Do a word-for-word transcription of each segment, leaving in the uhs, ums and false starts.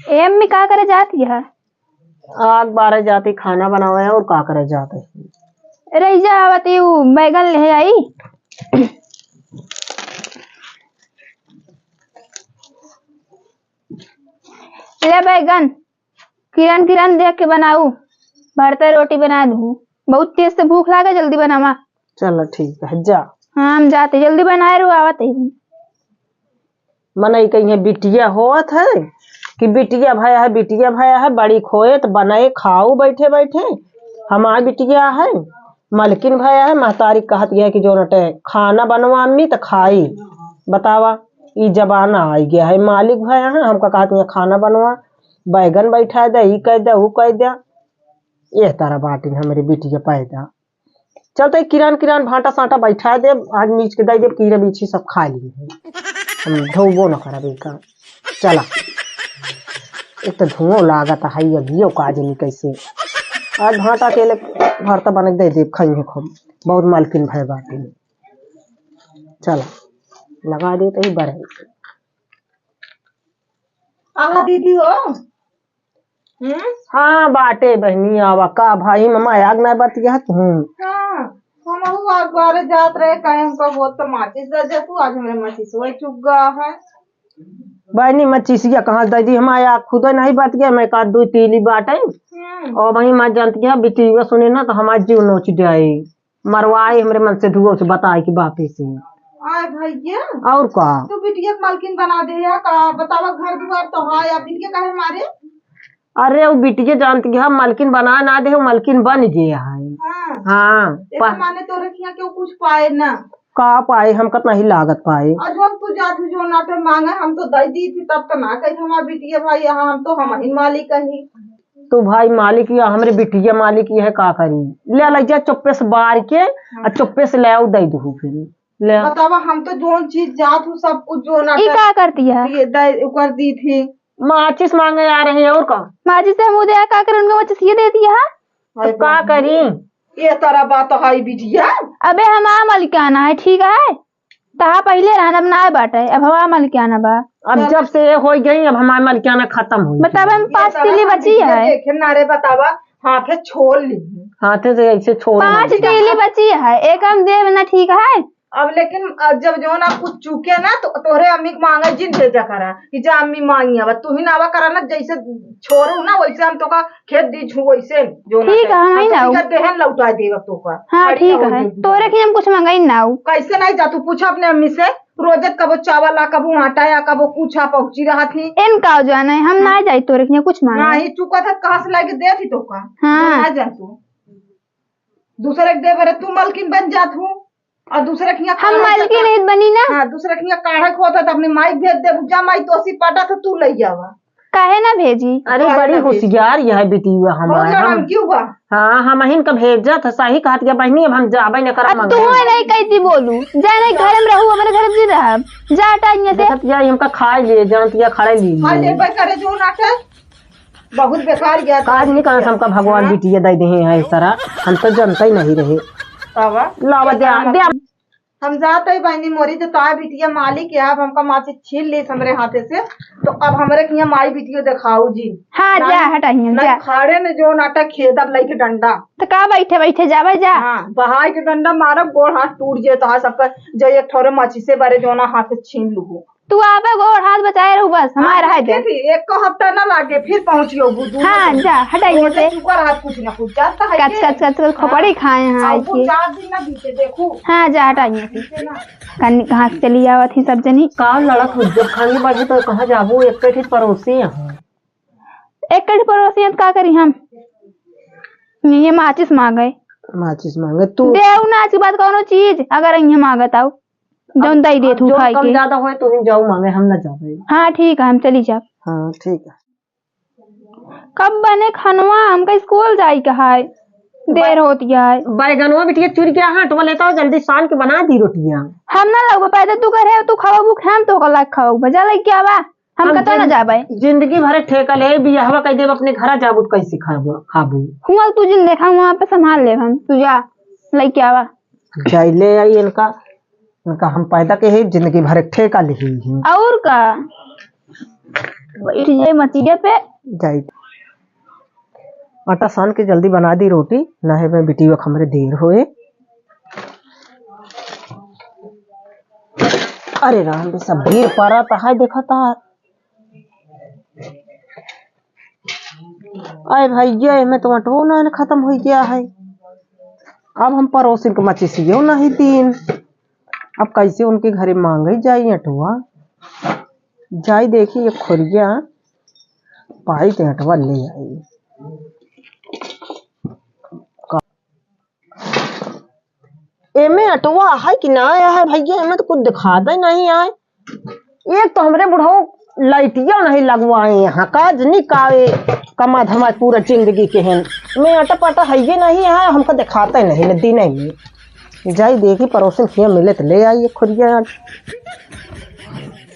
ए अम्मी, का करे जात यह? आग बारे जाती, खाना बनावे और का करे जाते। रही जा, आवत यू बैगन ले आई। ले बैगन, किरण, किरण देख के बनाऊ, भरते रोटी बना दू, बहुत तेज से भूख लागे, जल्दी बनावा। चलो ठीक है, जा। हाँ, हम जाते, जल्दी बनाए रहो, आवत है। मनई कहिए बिटिया होत है कि बिटिया भया है, बिटिया भया है, बड़ी खोए तो बनाए खाऊ बैठे बैठे। हमार बिटिया है, मलकिन भया है, महतारी कहत गया कि जो नटे खाना बनवा अम्मी तो खाई। बतावा, ई जमाना आई गया है, मालिक भया है, हमका कहत गया खाना बनवा, बैगन बैठा दे, ई कह दे, ऊ कह दे। एह तरह बाटिन हमरे बिटिया पैदा। चल तो किरान किरान भांटा सांटा बैठा दे, आज मीच के दे दे, कीड़ा बीछी सब खा ली है। हम धोबो न करब एका। चला, एक तो धुआं लागत है, अभियो का जनी कैसे। आज भांटा के ले भरता बने के दे दे, खाई है खूब। बहुत मालकिन भय बाटी। चला, लगा दे तो ही बरे। आहा दीदी हो। हम्म? हाँ, बाटे बहनी, आवा का भाई, ममा आग ना बतिया तू। हाँ, हमहू आग बारे जात रहे, कहे हमका बहुत तो माचिस दे दे तू, आज हमरे माचिस वही चुक गया है। बहनी, माचिसिया कहाँ से दे दी, हमारे आग खुदे नहीं बतिया, मैं का दो तीली बाटे। हम्म। और वही मैं जानती है, बिटिया सुने ना तो हमारा जीव नोच जाए। मरवाए हमरे मन से धुओ से बताए कि बापे से। आय भैया। और का? तू बिटिया के मालकिन बना दे या का? बतावा, घर दुआर तो है, या बिटिया काहे मारे? अरे, वो बिटिया जानती है, मालकिन बना ना दे, वो मालकिन बन गया है। हाँ। हाँ, एक पा- माने तोरे किया केहू कुछ पाए ना। का पाए, हमका तो नहीं लागत पाए। और जो तू जात हूँ, जो नाटे मांगे, हम तो दे दी थी, तब तो ना कही हमार बिटिया भाई, यहाँ हम तो हम ही मालिक ही। तू भाई मालिक या हमरे बिटिया मालिक, यह का करी? ले, ले जा चुप्पे से बार के, हाँ। आ चुप्पे से ले आओ, दे दू फिर। ले आ। बतावा, हम तो जोन चीज जात हूँ, सब कुछ जोन ई आटा का करती है? ये दे, ऊपर दी थी। माचिस मांगे आ रही है, और का? माचिस से हम उदय का करे, उनका माचिस ये दे दिया है। अरे तो का बाप रे। करी? ये तरह बात है बिटिया। अबे हमार मालिकाना है, ठीक है? तहा पहिले रहन, अब नाय बाटे, अब हवा मलिकाना बा। अब चल। जब से ये हो गई, अब हमार मलिकाना खत्म हो गई। बतावा, हम ये पाँच तरह तीली हम बची बिटिया है। देखे ना रे, बतावा, हाथे छोड़ ली। हाथे से ऐसे छोड़ पाँच ली। तीली बची है, एक हम देव ना, ठीक है? अब लेकिन, अ, जब जो ना कुछ चुके ना, तो तोहरे अम्मी के मांगे जिन भेजा करा कि जा अम्मी मांगी, अब तू ही ना आवा करा ना, जैसे छोड़ू ना, वैसे हम तोका खेत दी छू वैसे जो ना ठीक है, हम हम ही ना तोका देहन लौटा देब अब तोका। हाँ, खड़ी ठीक ना हो है। जाइबू। तोरे के हम कुछ मंगाई ना हो। कैसे नहीं जा, तू पूछा अपने अम्मी से, रोजे कबो चावल आ, कबो आटा आ, कबो कुछ आ, पहुंची रहत ही। इन का जाने, हम हाँ। ना जाई तोरे के कुछ मांगे। नहीं, चुका था, कहाँ से लाके देत ही तोका? हाँ। ना जा तू। दूसरे के दे बरे तू मलकिन बन जात हूँ। और दूसरे के यहाँ हम काढ़ा मालकिन जाता। नहीं बनी ना। हाँ, दूसरे के यहाँ काढ़ा खोता तो अपने माई के भेज दे, जा माई तोसी पाटा तो तू ले जावा। काहे ना भेजी? अरे, काहे बड़ी ना भेजी? होशियार यह बिटिया बहुत हमार, हम लड़न क्यों बा? हाँ, हम अहिन का भेजत है, सही कहत या बहिनी, अब हम जाबे न करब अब मंगल। तू नहीं कैसी बोलू, जा नहीं घर में रहू, अपने घर में रहब, जा हटा यहाँ से। देखत या इनका खाए लिए, जानत या खड़े लिए। खा ले, भाई करे जो ना कर। बहुत बेकार गया काज नहीं करत, हमका भगवान हाँ। बिटिया दे दे हैं इस तरह, हम तो जनता ही नहीं रहे। बाबा, लावा ये दे, काम दे। हम जात है बहनी मोरी, तो ताय बिटिया मालिक है, अब हमका माचिस छीन ली हमरे हाथे से, तो अब हमरे के यहाँ माई बिटिया देखाऊ जी। हाँ, नहीं, जा, हटा हियाँ, नहीं, जा। खाड़े में जो नाटक खेदब लइके डंडा। तो का बैठे बैठे जावे जा। हाँ, बहाई के डंडा मारब, गोड़ हाथ टूट जाए, तो सबका जय एक ठोरे माचिसे बारे जो ना हाथ से छीन लू। तू आवे, गोड़ हाथ बचाए रहू बस, हमार हाँ, रहे दे। देखी, एक को हफ्ता ना लागे, फिर पहुँचियो बुद्धू। हाँ, जा, हटा यहाँ से। चुका रहा कुछ ना कुछ, जाता है कच, के? कच, कच, कच, हाँ। खोपड़ी खाए हैं हाँ, आज वो के। चार दिन ना बीते, देखू। हाँ, जा, हटा यहाँ से। बीते ना। कन-, कहाँ से चली आवत ही सब जनी? का लड़त हो, जब खानी बाजी तो कहाँ जाबू, एक ठे पड़ोसी यहाँ। एक ठे पड़ोसी हैं, तो का करी हम? ये माचिस मांगे। माचिस मांगे, तू देऊ ना आज के बाद कौनो चीज, अगर यहाँ मांगत आओ। जौन अब, दई देत अब हूँ जौन खाए कम के। ज्यादा होए, तो ही जाऊ मांगे, हम ना जाबे। हाँ, ठीक है, हम चली जाब। हाँ, ठीक है। कब बने खनवा, हमका स्कूल जाई के है, देर होती है। बैगनवा बिटिया चुर के हाथ में लेता हो, जल्दी सान के बना दी रोटियां। हम ना लगबे पैदा, तू करे, तू खावा भूख, हम तो का लाग खावा भूख, जा लेके आवा, हम हम कतो ना जिन-, जाबे। जिंदगी भर ठेका ले, बियाहवा कह देब अपने घरा जाबू, तो कैसे खाबू, खाबू? हुआ तू जिन देखा, वहाँ पे संभाल लेब हम, तू जा, लेके आवा। जाई ले आई इनका। उनका हम पैदा के है, जिंदगी भर एक ठेका लिही ही। और का? बैठ जाए मचिया पे। जाई। आटा सान के जल्दी बना दी रोटी, ना है मैं बिटिया के हमरे देर होए। अरे राम रे, सब भीड़ पड़ा ता है, देखा ता। अरे भैया, एमे तो अटवो ना खत्म हो गया है। अब हम पड़ोसिन के मचिसियो नहीं दीन। अब कैसे उनके घरे मांगे जाई अटवा? जाई देखी एक खोरिया पाई ते अटवा ले आई। एमे अटवा है कि ना आया है भैया, एमे तो कुछ दिखाता ही नहीं आए। एक तो हमरे बुढ़ऊ लाइटिया नहीं लगवाए यहाँ का, जनी का ए कमा धमा पूरा जिंदगी के हैं। मैं अटा पटा है ये नहीं है, हमका दिखाता ही नहीं न दिन में। जाई देखी पड़ोसन किया मिले तो ले आई एक खोरिया।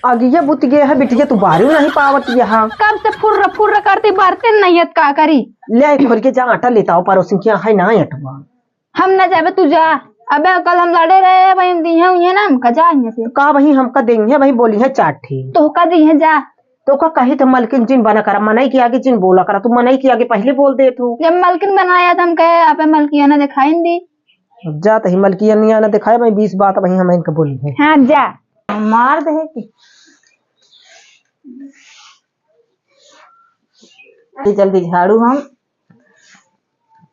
आज अगिया बुत गया है बिटिया, तू बारू नहीं पावत यहाँ। कब से फुर्र फुर्र करती बरते नहीं है, का करी? ले आई खोरिया, जा आटा लेता हो, पड़ोसन किया है ना अटवा। हम ना जाबे, तू जा। अबे कल हम लड़े रहे हैं, वहीं दी हैं, उन्हें ना हमका जा यहाँ से। का वहीं हमका देंगे, वहीं बोली है चार ठी। तो का दी है, जा। तो का कही तो मलकिन जिन बना करा, मनई के आगे जिन बोला करा, तू मनई के आगे पहले बोल दे तू। जब मलकिन बनाया तो हम कहे, "अबे मलकिया ना दिखाई दी।" अब जा तही मलकिया निया ना दिखाए, मैं बीस बात वहीं हम इनका बोली है। हाँ, जा। मार दे है कि जल्दी जल्दी झाड़ू हम।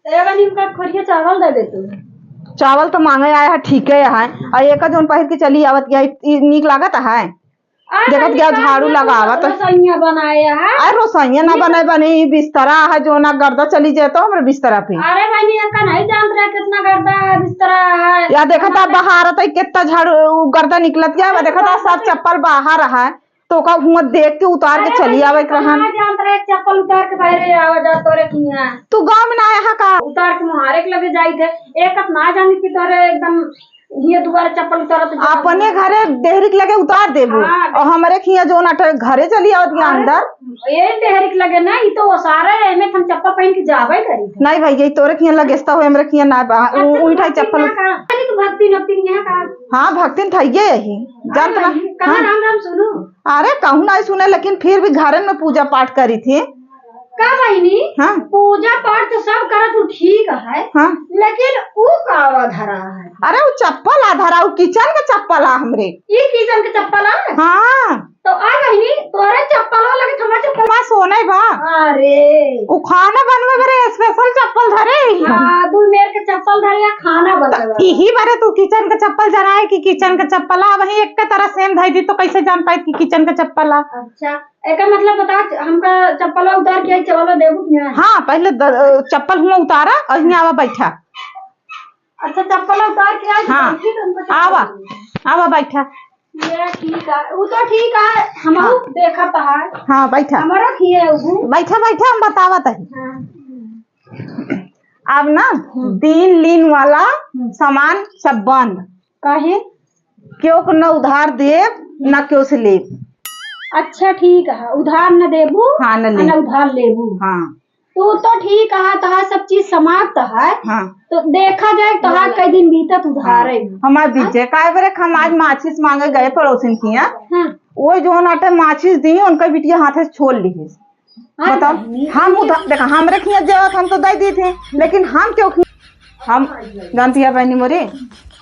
ए बनी, उनका खोरिया चावल दे दे तू। चावल तो मांगे आया है, ठीक है, है। और एक जोन पहिर के चली आवत गया, ई नीक लागत है। अरे देखत बनी, गया का झाड़ू ना लगावत। रसोइया बनाए है। अरे रसोइया ना बने, बने ई बिस्तरा है, जो ना गर्दा चली जाए तो हमरे बिस्तरा पे। अरे बनी, इनका नहीं जानत रहे कितना गर्दा है, बिस्तरा है। या देखत है, बहारत है, कितना झाड़ू, उ गर्दा निकलत गया, देखत है, सब चप्पल बाहर है। तो का हुआ देख के उतार के अरे चली भाई, आवे के रहन। कहाँ जानत रहे चप्पल उतार के बाहरे आवा जा तोरे किहाँ। तू गाँव में ना आया है का? उतार के मुहारे के लगे जाई थे। एक ना जानी कि तोरे एकदम ये दुआरे चप्पल उतारत जा। अपने घरे देहरी के लगे उतार देबू। हाँ। और हमरे किहाँ जो ना ठ-, घरे चली आवत किहाँ अरे अंदर। तो ये देहरी के लगे ना, ई तो ओसारे है, एमे हम चप्पल पहन के जाबे करी थे। नहीं भाई, ये तोरे किहाँ लगेस्ता हो, हमरे किहाँ ना बा। उ-, अच्छा, उल्टा भक्तिन चप्पल। यहाँ का? अरे तू भक्तिन, भक्तिन यहाँ का? हाँ, भक्तिन था ये यही। जानत ना? कहाँ हाँ। राम राम सुनू? अरे, कहूँ नहीं सुने, लेकिन फिर भी घरन में पूजा पाठ करी थी। का बहिनी? हाँ। पूजा पाठ तो सब करत हूँ, ठीक है। हाँ। लेकिन ऊ का आवा धरा है? अरे, ऊ चप्पल आ धरा, ऊ किचन के चप्पल आ हमरे। ई किचन के चप्पल आ? हाँ। तो आ बहिनी, तोरे चप्पल हो लगे, तुम्हारे चप्पल। माँ सोने बा। अरे। ऊ खाना बनवे बरे special चप्पल धरे। हाँ, दू मेर के चप्पल धरे या खाना बनवे बरे। इही बरे तू किचन के चप्पल जनाए कि किचन के चप्पल आ, वही एक के तरह same धई दी तो कैसे जान पाई कि किचन के चप्पल आ? अच्छा, एकर मतलब बता, हमका चप्पलवा उतार के चवलो देबू कि ना? हाँ, पहले द-, चप्पल हुआ उतारा और यहाँ आवा बैठा। अच्छा, चप्पल उतार के आज हाँ, बैठी तो हमको चप्पल आवा, दे। आवा बैठा। ये ठीक है, वो तो ठीक है, हम हाँ। देखत है। हाँ, बैठा। हमारा किए है वो। बैठा, बैठा, हम बतावत है। हाँ। अब ना हम्म। दीन लीन वाला हम्म। सामान सब बंद। काहे? क्यों को न उधार देब, न क्यों से लेब। अच्छा, ठीक है, उधार न देबू, हाँ, न आ न लेब। उधार लेबू। हाँ। तू तो ठीक है, तोहार सब चीज समाप्त है। हाँ। तो देखा जाए, तोहार कई दिन बीतत उधार हाँ। है। हमार बीत हाँ? जाए, काहे बरे हम आज माचिस मांगे गए पड़ोसिन किहाँ। हाँ। वो जो नाटे माचिस दी, उनका बिटिया हाथे से छोड़ ली है। हाँ, बताओ, बहिनी, हम ये उधार, देखा, हमरे खिया जावत, हम तो दे दी थी, लेकिन हम क्यों खिया, हम जानती है बहनी मोरी,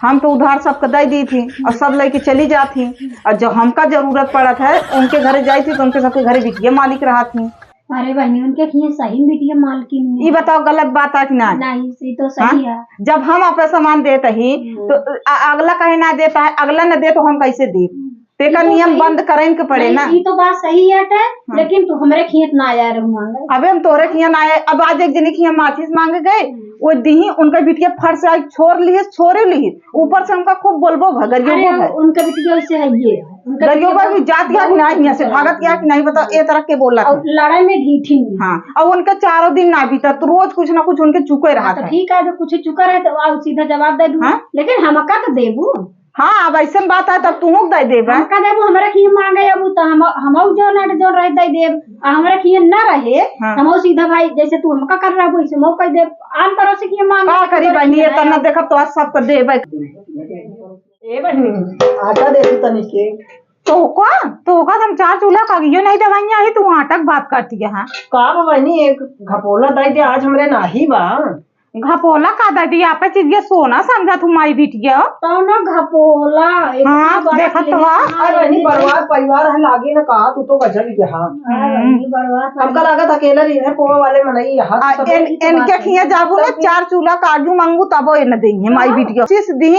हम तो उधार सबके दे दी थी और सब लेके चली जाती, और जब हमका जरूरत पड़त है, उनके घरे जाई थी, तो उनके सबके घरे बिटिया मालिक रहा थी। अरे बहनी, उनके खिया सही में बिटिया मालकिन है। ई बताओ, गलत बात है कि ना? नहीं, ये तो सही हाँ? है। जब हम आपका सामान देते ही, हम्म। तो अ-, अगला कहे ना देता है, अगला न दे तो हम कैसे दे? हम्म। तेकर ई तो नियम सही बंद करेन के पड़े नहीं, ना। ई तो बात सही है टे, हाँ। लेकिन तू हमरे खियत ना आया रहू मांगे। अबे हम तोरे खिया ना आए, अब आज एक जने खिया माचिस मांगे गए, हम्म। वो दीही, उनका बिटिया फट से आज छोड़ लिहिस, छोड़े लिहिस, ऊपर से हमका खूब बोलबो भा, गरियो अरे, भा। उनका बिटिया वैसे है ये, उनका गरियो बिटिया भा भी बहुत, जात गया कि बहुत नहीं, यहाँ से अच्छा भागत है। गया कि नहीं, बताओ, ए तरह के बोला और था। लड़ाई में ढीठी नहीं। हाँ, और उनका चारों दिन ना बीता, तो रोज कुछ ना कुछ उनके चुके हाँ, रहा तो था। ठीक है, अगर कुछ चुका रहे तो आओ सीधा जवाब दे दू, हाँ? लेकिन हमका तो देबू। हाँ, अब ऐसन बात है, तब तू दे देबे। हम का देबू, हमरा की मांगे अबू, तो हम, हमऊ जो नट जो रह दे देब। आ हमरा की ना रहे, हाँ। हमऊ सीधा भाई, जैसे तू हमका कर रहा, वैसे मऊ कर देब। आन तरह से की मांगे का तो करी तोरा बहनी, की ये तना है। देखा तो आज सबको देबे। ए बहिनी, आटा दे तू तनी के। तोहका, तोहका हम चार चूल्हा कागियो नहीं दवाइयाँ ही, तू आटा के बात करती है, हाँ? का बा बहिनी, एक घपोला दे दे, आज हमरे नाही बा। घपोला का दे दी, आपे चीज के सोना समझत हूँ माई बिटिया। तौनो घपोला, एक हाँ, बात देखत ले, तो बा। हाँ, अरे बहिनी, ये बड़वार परिवार है, लागे ना कहा, तू तो गजब के, हाँ। अरे हम्म। बहिनी, बड़वार हमका परिवार। लागत अकेला रही है, पोहा वाले मनई यहाँ आ, सब इन-, एक ही इनके बात है। खिया जाबू ना, सब चार चूल्हा काजू मांगू, तबो ये न देंगे, माई हाँ। बिटिया। चीज दी,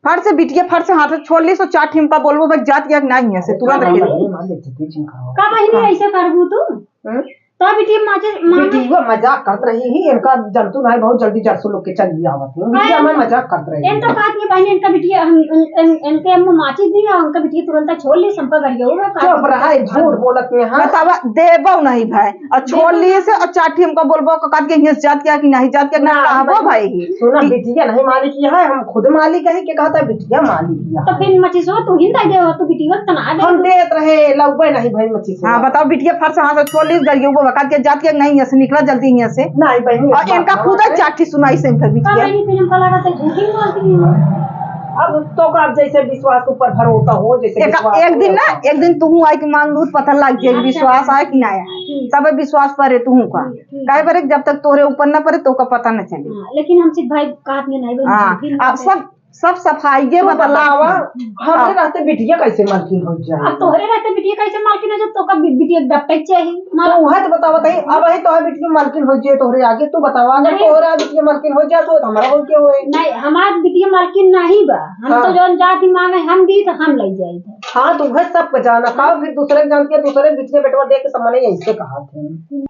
फट से बिटिया, फट से हाथ से छोड़ ली, सो चार ठिमका बोलबो, बस जात या नहीं है से, तुरंत हाँ, रखे। बहिनी, मान ले, जितनी चिंता हो। का बहिनी हाँ। ऐसे करबू तू? हम्म? तो बिटिया माचे, मामा बिटिया मजाक करत रही ही, इनका जंतु नहीं, बहुत जल्दी जरसू लोग के चली आवत है। बिटिया अरे, मैं मजाक करत रही इन तो ही। बात ये बहिनी, इनका बिटिया, हम, इन, इन, इनके हम माचिस दी और उनका बिटिया तुरंत छोड़ ली, संपा गरिया हुआ, का चुप रहा, ये झूठ बोलत में, हाँ। बतावा, देबो नहीं भाई, और छोड़ देबो लिए से, और चार ठिमका बोलबो, का कहत के हिंस जात क्या कि नहीं जात क्या, ना, ना, कहबो भाई। भाई ही। सुना, कि बिटिया नहीं मालिक यहाँ है, हम खुद मालिक है, के कहता है बिटिया मालिक यहाँ तो है। फिर मचिसवा तू ही दे दे, तू बिटिया तना दे हम दे। देत रहे, लउबे नहीं भाई मचिसवा। हाँ, बताओ, बिटिया फर्श हाथ से छोड़ ली, गरियो को बका के जात के नहीं है, से निकला जल्दी यहाँ से। नहीं बहिनी, और इनका खुद चाठी सुनाई से इनका का बिटिया। बहिनी, फिर हमका लगा था झूठी बोलती हूँ। अब तो का, अब जैसे विश्वास ऊपर भरोसा हो, जैसे एक, विश्वास एक हो, दिन ना, ऐसा। एक दिन तू आई के मांग लूट, पता लग जाए, अच्छा। विश्वास आए कि ना आए। ठीक। तब विश्वास परे तू का। ठीक, ठीक। काहे परे, जब तक तोहरे ऊपर ना परे, तो का पता न चले। हाँ, लेकिन हम सिर्फ भाई कहत में नहीं बनी, हाँ, फिर आप सब, सब सफाई के तू बतला बतावा, के। हमरे हाँ। रहते बिटिया कैसे मालकिन हो जाए? अब तोहरे रहते बिटिया कैसे मालकिन हो जाए? तो का बि-, बिटिया डपटे के चाही? तो वह तो बतावा, तही अब ही तोहरे बिटिया मालकिन हो जाए तोहरे आगे, तू बतावा, अगर नहीं। तोहरे बिटिया मालकिन हो जाए तो हमारा हो क्या होए? नहीं, हमार बिटिया मालकिन नहीं बा। हम हाँ। तो जौन जात ही मांगे, हम दी तो हम ले जाई। हाँ, तो वह सब का जाना का, फिर दूसरे के जान के दूसरे बिटिया बेटवा देख के सामने ऐसे कहा थे।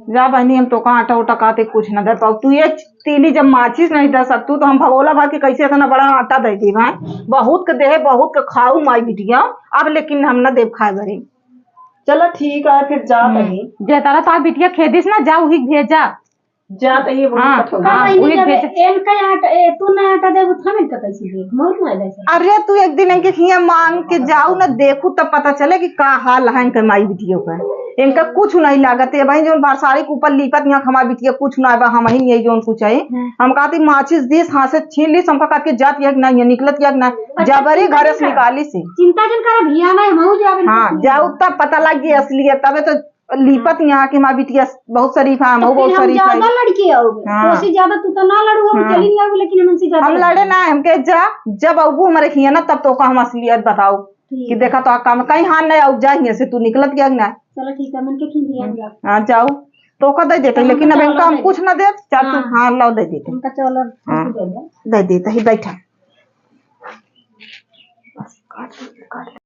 जा बहिनी, हम तोका आटा उटा काते कुछ न दे पाऊ। तू ये तीली जब माचिस नहीं दे सकतू, तो हम भगोला भात के कैसे इतना बड़ा आटा दे दी भाई? बहुत के देहे, बहुत के खाऊ माई बिटिया, अब लेकिन हम न देब खाए बरे। चला ठीक है, फिर जा हम्म। बहिनी। जे तारा ता बिटिया खेदिस ना, जा उही भेजा। जा तो ये बोली हाँ, पठौनी। हाँ, हाँ, वही इनका भेज। इनका आटा, ए, तू ना आटा देबू, तो हम इनका कैसे देब? मौत ना दे से। अरे, तू एक दिन इनके हियाँ मांग के जाऊ ना, देखू तब पता चले कि का हाल है इनके माई बिटियों का। इनका कुछ नहीं लागत है भाई, जौन भरसारी के ऊपर लीपत यहाँ हमार बिटिया कुछ ना बा, हम ही नहीं जौन कुछ है। हम्म। हम कहती माचिस दीस, हाथ से छीन लीस, हमका कहत के जात या कि नहीं है, निकलत या कि नहीं, अच्छा, जबरी चिंता घरे जिन से करा। निकाली से। चिंता जिन करा, भिया ना, हम जाबे हाँ, जाऊ तब पता लग गई असलियत, तबे तो लीपत यहाँ के हमार बिटिया बहुत शरीफ है, हमहू तो बहुत फिर हम शरीफ है। ज्यादा लड़की आओगे। हाँ। तो से ज्यादा तू तो ना लड़ू, हम हाँ। चली नहीं आओगे, लेकिन हमसे ज्यादा हम लड़े लड़की। ना, हमके जा, जब अबू हमारे खिया ना, तब तो का हम असलियत बताओ ठीक। कि देखा तो आ काम कहीं हाथ नहीं आऊ, जा हियाँ से तू निकलत गया ना। चलो ठीक है, मन के खिया हम जा। हाँ, जाओ, तो का दे देते, तो लेकिन हम अब इनका हम कुछ ना दे, चार हाँ। हाँ, लाओ दे देते। उनका चलो हाँ। दे दे। दे देते ही बैठा।